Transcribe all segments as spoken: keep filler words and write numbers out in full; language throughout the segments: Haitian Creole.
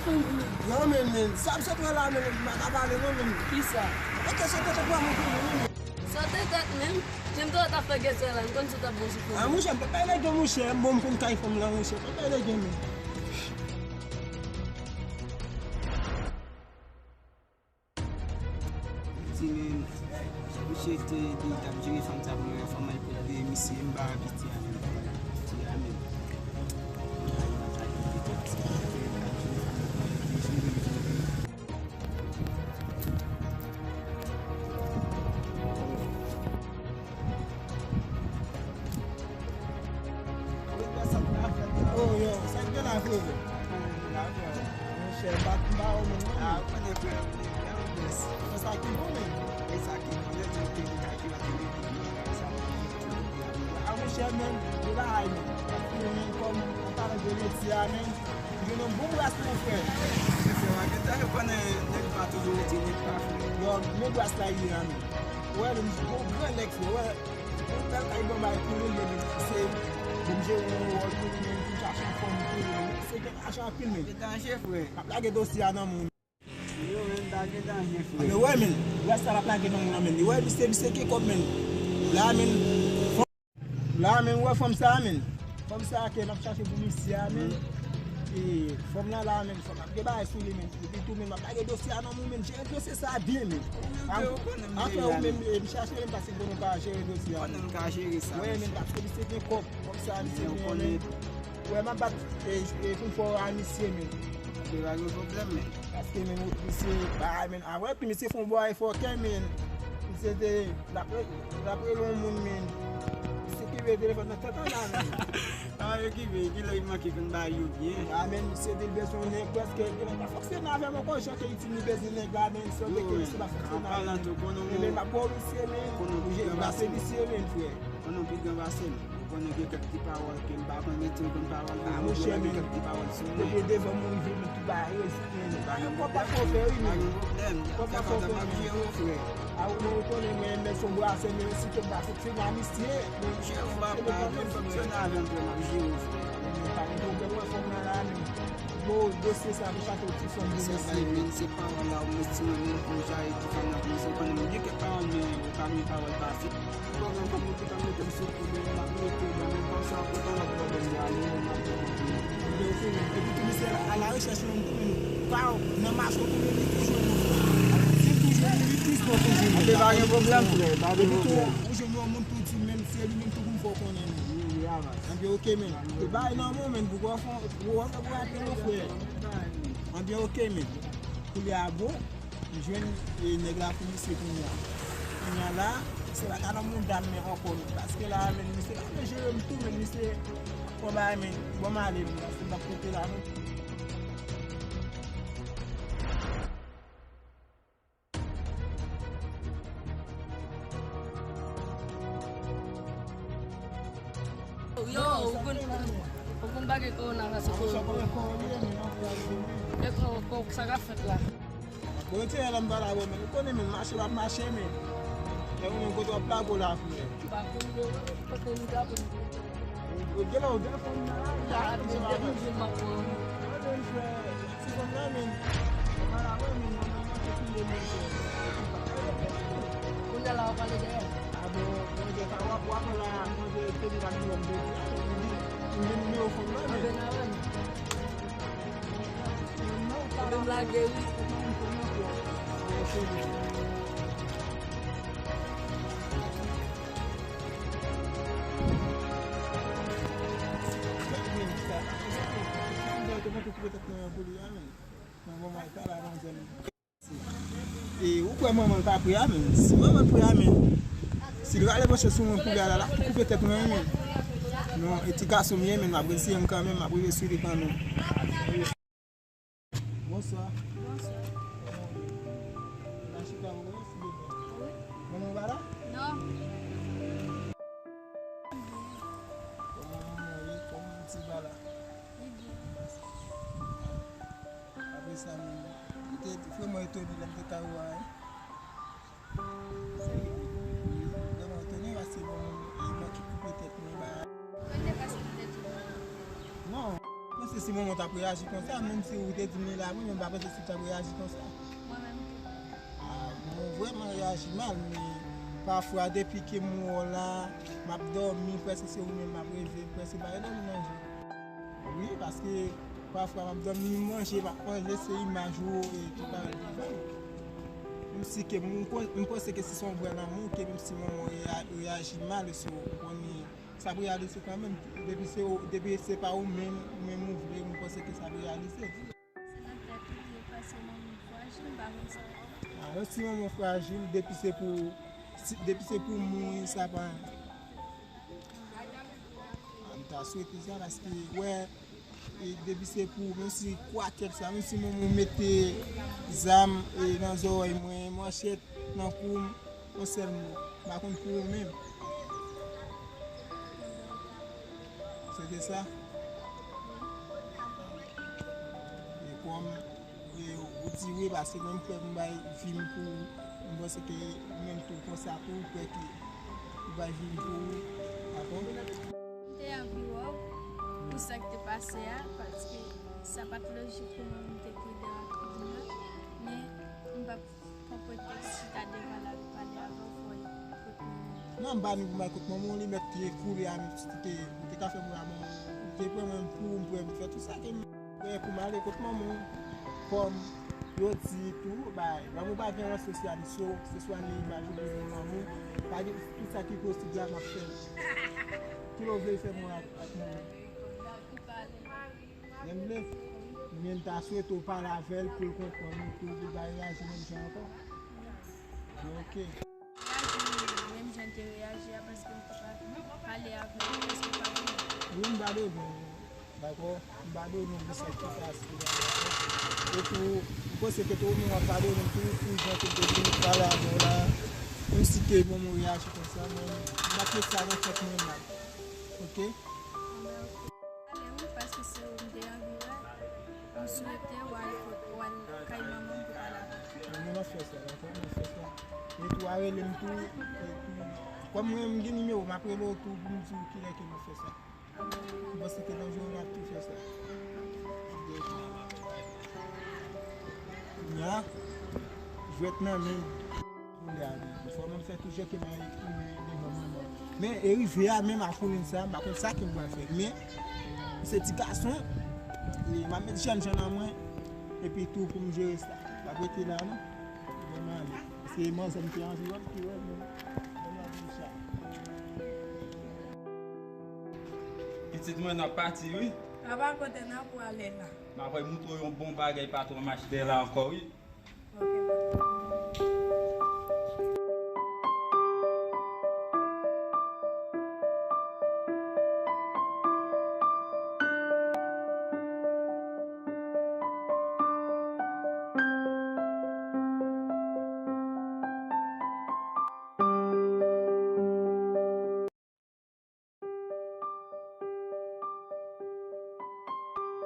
Non, men, men, sa m sot wè la, men, m pa ka pale, non, men. Kisa? Ok, sote tèt mwen, mwen, men. Sote tèt, men. Jan m te wè w t ap fè gèt la, m konn si w t ap bon sou fò. A, monchè, m pa bay nèg yo, monchè, m bon, m konn kay fanm lan, monchè, m pa bay nèg yo, men. Ti men, misye te di l t ap jere fanm sa pou mwen, fanm al kote misye, m pa piti a menm. Piti a menm. Oh, yo, sa k gen la, frero? Monchè, m pa, m pa wè moun non. Ah, ou konnen, frè, frè, frè, frè. Fè sa ki bon, men. E sa ki bon, men, men, men, men, sa. Ah, monchè, men, de bagay, men. Paske, men, kòm, an palan de jodi a, men, m jwenn yon bon bras, mon frè. Se sa, ou konnen, nèg pa toujou rete nèg pa, frè. Yo, men bras la ye a, men. Ou wè, men, m se yon gran nèg, frè, ou wè. Yon bèl kay bon bay pou nou, men se, bon, m jere yon wòl pou nou, men pou chache yon fanm pou nou. Se gen lajan anpil, men. Gen danje, frè. M ap lage dosye a nan moun. Yo, men, pa gen danje, frè. Anben, wè, men, rès la m ap lage nan moun nan, men. Wè, misye, misye gen kòb, men. La, men, fanm, la, men, wè fanm sa, men. Fanm sa ke m ap chache pou misye a, men. E, fanm nan la, men, fanm ap gen bagay sou li, men. Epi tou, men, m ap lage dosye a nan moun, men, jere dosye sa a byen, men. Ou menm tou, ou konnen m deja, men. Afè ou menm, e, m chache, men, paske bon, nou ka jere dosye a, men. Konnen m ka jere sa, men, paske misye gen kòb, kòb sa, misye gen, men. Ou konnen. Wè, m ap bat, e, e, pou m fè w a misye, men. Misye pa gen pwoblèm, men. Paske, men, misye, ba, men, a, wè, epi misye fè yon bò efò, kè, men. Misye te, l ap, l ap rele yon moun, men. Misye kenbe telefòn nan tèt an la, men. A, yo ki vle, ki lè yo manke konn bay yo byen. A, men misye di l bezwen yon nèg prèske, ki pa fonksyone avè m ankò, jan ke li di li bezwen nèg la, men, se yon nèg ke misye pa fonksyone avè m. An palan tou, konnen w, men, men, m ap ba w misye, men, ou je, m ap misye, men, frè. Konnen w pi gran pase m. Ou konnen gen kèk ti pawòl ke m pa konn, men tou konn pawòl. A, monchè, men, gen kèk ti pawòl sou mwen. Depi devan mwen rive, men, tou ba rezi, men. Pa gen pwoblèm, frè. Pa gen pwoblèm. Kòb la fè w fè, wi, men. M ap jere w, frè. A, ou, mwen, ou konnen, mwen, men, se yon brasè, men, si ke m pa fonksyone a misye, men, m ap fonksyone avè m, frè, m ap jere w, frè. Men, men, pa gen pwoblèm, mwen, fanm nan la, men, bon, dosye sa, nou chache yon ti fanm pou misye, men. Se pawòl la, ou mwen, si mwen, men, pou m jaye ti fanm nan, pou misye, ou konnen, men, gen kèk pawòl, men, ou pa gen pawòl pase. Bon, men, kòm ou te ka mete m sou kou, men, m ap mete, men, men, kòm sa, ou kontan lòt pwoblèm la, men, men, m ap mete. Epi tou, misye a la rechèch yon moun tou, men, pa nan mache tou, men, li tou jwenn yon moun. Li tou jwenn, li plis bon tou jwenn. Anben, pa gen pwoblèm, frè, pa gen pwoblèm. Epi tou, ou jwenn yon moun tou di, men, se li menm tou pou m fè w konnen, men. Wi, wi, avan. Anben, ok, men. Te bay nan men w, men, pou w fè, pou w fè, pou w fè, frè. Anben, ok, men. Koulye a, bon. M jwenn, e, nèg la pou misye kounye a. Kounye a la, misye pa ka nan mouda m men ankò, men. Paske la, men, misye pa vle jere m tou, men, misye, bon bagay, men, bon, m ale, men, paske m p ap rete la, non. Yo, ou konn, ou konn bagay kowona sa se kowona. E ko, ko, sa k ap fèt la? Bon, ti lè m pa la, bon, men, ou konnen, men, mache w ap mache, men. E ou menm kote w ap lage w la, frè? M pa konn, men, kote m ta konn. Ou gen lè ou gen fanm nan la, a, men, depi m jwenn m ap pran. Ou konnen, frè, ti fanm nan, men, m pa la, wè, men, mwen, mwen, mwen, mwen, kounye a la, w ap pale dèyè. A bon, mwen, se pa w ap, w ap la, mwen, se te di la, mwen, mwen, mwen, mwen, mwen, mwen, mwen, mwen, mwen, mwen, Ou menm lage wi. E ou kwè manman l pa prè a, men? Si manman l prè a, men, si l rale branche sou mwen koulye a la, l ap tou koupe tèt mwen, men. Non, e ti gason m ye, men, m ap resi m kanmenm, m ap rive sou li kanmenm. Bonswa. Bonswa. Kòman w ye? Ou ka chita, ou wè, silvouplè? Wi. Manman w pa la? Non. Kòman manman w ye? Kòman ti ba la? Li byen. Apre sa, m te vrèman etone lè m te ka wè w la, wi. Vrèman etone, paske bon, e mwen ki koupe tèt mwen, ba. Mwen te pase tèt ou. Non, men Si manman w t ap reyaji konsa, menm si ou te di m li la vre, men m pa panse si w t ap reyaji konsa. Mwen menm tou. Ah, mwen vrèman reyaji mal, men pafwa depi ke m wè w la, m ap dòmi, prèske se ou menm m ap reve, prèske m pa gen dòmi nan je. Wi, paske pafwa m ap dòmi, m manje, m ap manje, se imaj ou e tout bagay devan m. Menm si ke m, m panse ke si se yon vrè lanmou, ke menm si manman w reya-, reyaji mal, so, ou konnen sa ap reyalize kanmenm. Depi se ou, depi se pa ou menm, ou menm ou vle, m panse ke sa ap reyalize. Se nan tèt ou li ye, paske manman frajil, m pa konn sa. Ah, yon ti manman frajil, depi se pou, si, depi se pou mouri, sa pa. Ah, m ta swete sa, paske, wè, e depi se pou, menm si kwatèt sa, menm si manman w mete zam, e, nan zòrèy mwen, manchèt, nan kou m, yon sèl mo. M pa konn pou ou menm. Se te sa? E kòm, e ou di wi, paske mwen m kwè m bay vi m pou ou. M panse ke ou menm tou konsa tou, ou kwè ke ou bay vi m pou ou. Dakò? M te anvi wè w pou sa k te pase a, paske sa pa t lojik pou mwen pou m te kite w ak moun nan, men m p ap pran pretèks chita devan l al pale avè w, fò w kote manman w. Non, m pa ni pou m al kote manman w, li mèt te kouri a, m te, m te ka fè moun a manman w. Ou te pran mwen pou, m pran, m fè tout sa ke m wè pou m ale kote manman w. Kòm yo di tou, bay, lanmou pa gen ran sosyal, so, se swa ni imaj ou byen ni lanmou, pa gen, tout sa ki posib la, m ap fè l. Ki lè w vle fè mwen ak, ak manman w? Menm vle, men m ta swete w pale avè l pou l konprann ou, pou l pa reyaji menm jan ankò. Ok. Reyaji menm jan l te reyaji a, paske m te pa pale avè l, paske m pa konnen. Wi, m pa bezwen, dakò? M pa bezwen di sa ki pase la, dakò? Epi, m panse ke tou ou menm w ap padone m tou, pou jan ke m te vin pale avè w la, menm si ke manman w reyaji konsa, men m p ap met sa nan tèt mwen mal. Ok? Anben, ok. Ale wi, paske se ou m te anvi wè. M swete w al kot, w al kay manman m pou pale avè l. Mwen, m ap fè sa, dakò? M ap fè sa. E tou, a rele m tou, epi, kòm mwen, m gen nimewo, m ap rele w tou pou m di w kilè ke m ap fè sa. M panse ke nan jounen m ap tou fè sa. Kounye a, jwèt nan men m. Kounye a, fò m ap fè tou jan ke m al ekri men devan manman. Men e rive a, menm a koulin sa, m pa konn sa ke m pral fè. Men se ti gason, e m ap met jènjan nan mwen, epi tou pou m jere sa. M ap rete la, non. Vrèman ale. Se manzè m te anvi wè, m te wè, men vrèman ale sa. Pitit mwen, n ap pati, wi. Papa, kote n ap prale la? M ap moutre w yon bon bagay patwon m achte la ankò, wi.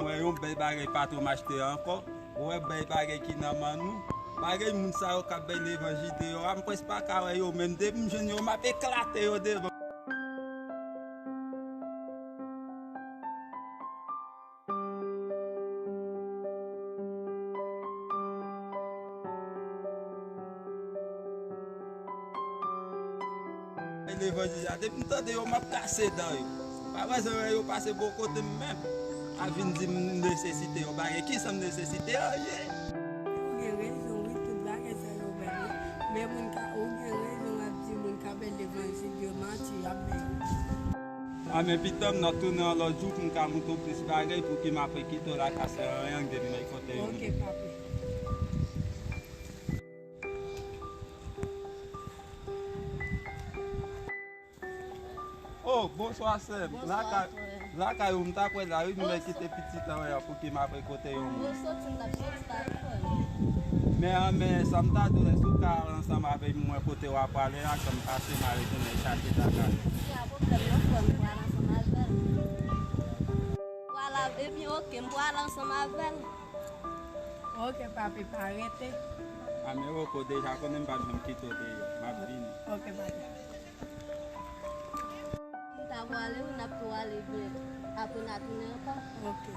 Mwen yon bèl bagay patwon m achte ankò. Ou wè bèl bagay ki nan men nou. Bagay moun sa yo k ap bay levanjil deyò a, m prèske pa ka wè yo menm. Depi m jwenn yo, m ap eklate yo devan. Levanjil la, depi m tande yo, m ap kase dan yo. Pa bezwen wè yo pase bò kote m menm. A vin di m nesesite yo bagay. Kisa m nesesite? Anyen. Ou gen rezon, wi, tout bagay sa yo bèl, wi. Men moun ka, ou gen rezon, w ap di moun ka bay levanjil yo manti, y ap bay yo. A, men pitan m nan tounen yon lòt jou pou m ka moutre w plis bagay pou ki m apre kite w lakay se anyen gen m nan kote yo. Ok, papi. Oh, bonswa, sè m. Bonswa, frè. Lakay ou m t ap wè la, wi, m vle kite pitit lan wè pou ki m apre kote yo. Mwen soti, m t ap soti lakay. Men, an, men, sa m ta di w, èske w ka al ansanm avè m, mwen kote w ap prale a, sa m pase, m a retounen chache lakay. Pa gen pwoblèm non, frè m, m pral ansanm avè l. Pral av-, ebyen, oke, m pral ansanm avè l. Oke, papi, pa rete. A, men oke, w deja konnen m p ap janm kite w deyò. M ap vini. Oke, papi. M ta prale, wi, n ap tou ale byen. Apre n a tounen ankò. Oke.